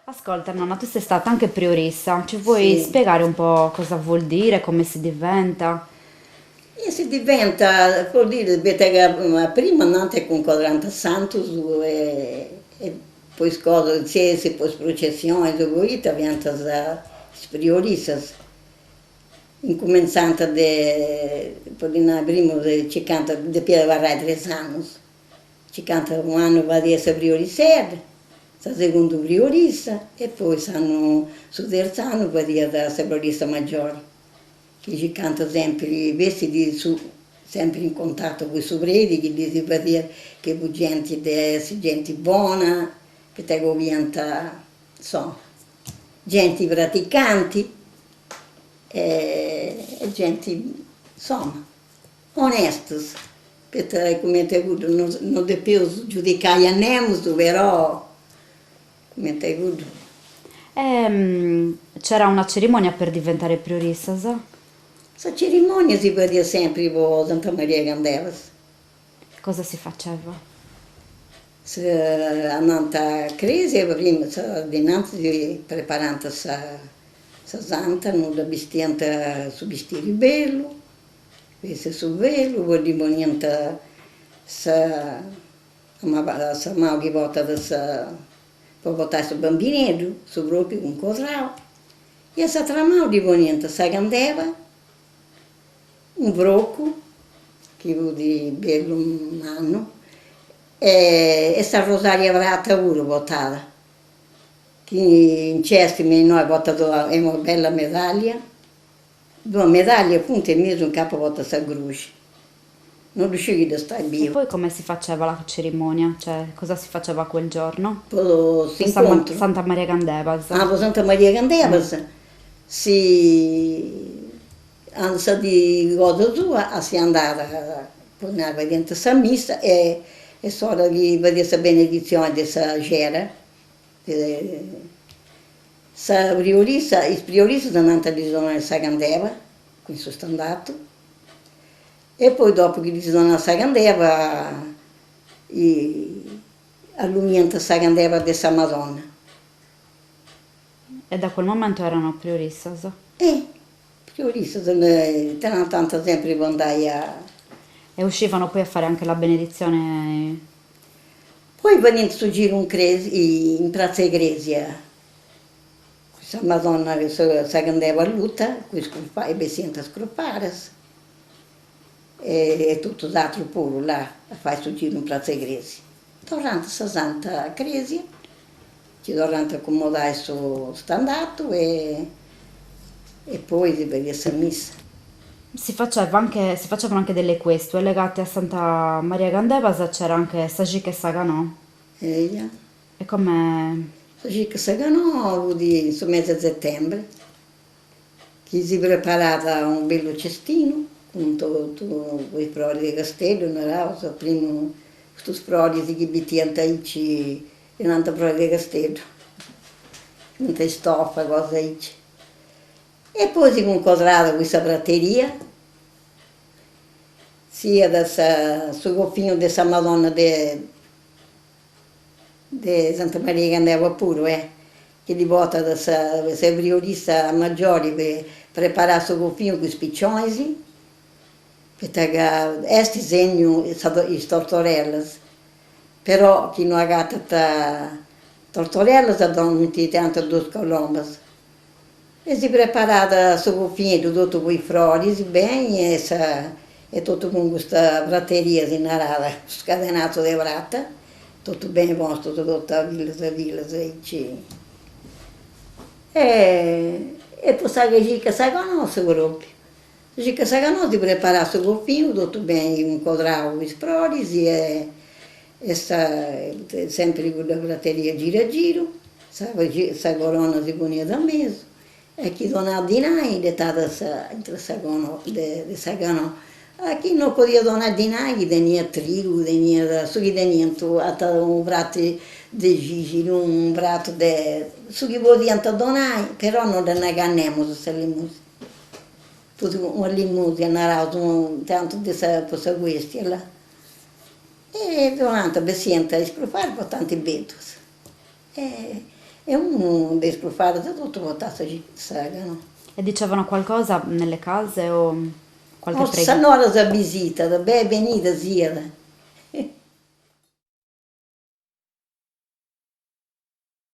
Ascolta nonna, tu sei stata anche priorissa, ci vuoi spiegare un po' cosa vuol dire, come si diventa? E si diventa, vuol dire, poita ca prima andant cuncodrant santus e po is cosas, siat po is processionis o po ita, fiant is priorissas, incumentzant de, po ddi nai, primu circant, depiat abarrai tres annus Circant unu annu fadiat sa priorissedda, sa segundu priorissa e poi s'annu, su terzu annu fadiat sa priorissa maggiori, chi circant sempri bessiri su sempri in contattu cun su predi chi ddis fadiat chi fut genti de essi genti bona, poita ca 'oliant insoma genti praticanti e genti insoma Onestus, poita cumenti a cuddu no depeus giudicai a nemus, però cumenti a cuddu. E c'era una cerimonia per diventare priorissas? Sa cerimonia si fadiat sempri po Santa Maria Candelas. Cosa si faceva? Andant a cresia, prima, innantis si preparant sa sa santa, no dda bistiant su bistiri bellu, Bestiat su velu, poi ddi poniant sa sa manu chi portat sa po portai su bambineddu, su propriu cuncodrau, e a s'atera manu ddi poniant sa candela, unu frocu chi fut bellu mannu e sa rosaria prata puru portat, chi nc'est me innoi portat una bella medallia Duas medallias funt e in mesu in capu portat sa gruxi. No ddu sciu chi dda stait E biu. poi come si faceva la cerimonia? Cioè cosa si faceva quel giorno? Po s'incontru? Santa Maria Candebas. Ah, po Santa Maria Candebas si sa dì cosa sua a si andat po nai fadiant sa missa e s'ora chi fadiat sa benedizioni de sa cera Sa priorissa, is priorissas andant a ddis donai sa candela cun su standartu e poi dopu chi ddis donant sa candela allumiant sa candela de sa Madonna. E da quel momento erano priorissas? Eh, priorissas, tenant sempri po andai a. E uscivano poi a fare anche la benedizione Poi fadiant su giru in cresia, in pratza 'e cresia, cun sa Madonna cun sa candela alluta, cun is e bessiant is croparas e totu s'aturu puru, là, a fai su giru in pratza 'e cresia. Torrant sa santa a cresia, nci torrant a acomodai su standartu e e poi si fadiat sa missa. Si faceva anche, si facevano anche delle questue legate a Santa Maria Candebas, c'era anche sa Xica 'e sa Canò. Eja. E come. Sa Xica 'e sa Canò fut in su mesi 'e settembre, chi si preparat unu bellu cestinu cun totu is froris de Casteddu, naraus, a primu custus froris chi bitiant aici, ddi nant froris de Casteddu, cumenti istofa, cosa aici E poi si cuncodrat cun sa prateria, siat sa su cofinu de sa Madonna de de Santa Maria Candebas puru eh, chi ddi portat sa sa priorissa maggiori po preparai su cofinu cun is piccionis, poita ca est segnu is tortorellas, però chi no agatant tortorellas donant tantu duas colombas E si preparat su cofineddu totu cun is froris beni e sa e totu cun custa prateria si narat, custu cadenatzu de prata, totu beni postus totu a filas a filas aici. E e po sa Xica 'e sa Canò su propriu, sa Xica 'e sa Canò si preparat su cofinu totu beni cuncodrau cun is froris e e sa sempri cudda prateria giru giru Sa sa corona si poniat a mesu e chi donat dinai dd'etat sa intra sa cono de de sa canò. A chi no podiat donai dinai, chi teniat trigu, teniat su chi teniant, unu pratu de cixiri, unu pratu de su chi podiant donai, però no dda negat nemus sa limosina. Fut una limosina, naraus, tantu de sa po sa questia, là. E donant, bessiant is cruparas, portant is bertulas. E unu de is prus paras totu portàt sa sega, no. E dicevano qualcosa nelle case o qualche No, sa preghiera? nora s'abisitat, beh benida siat.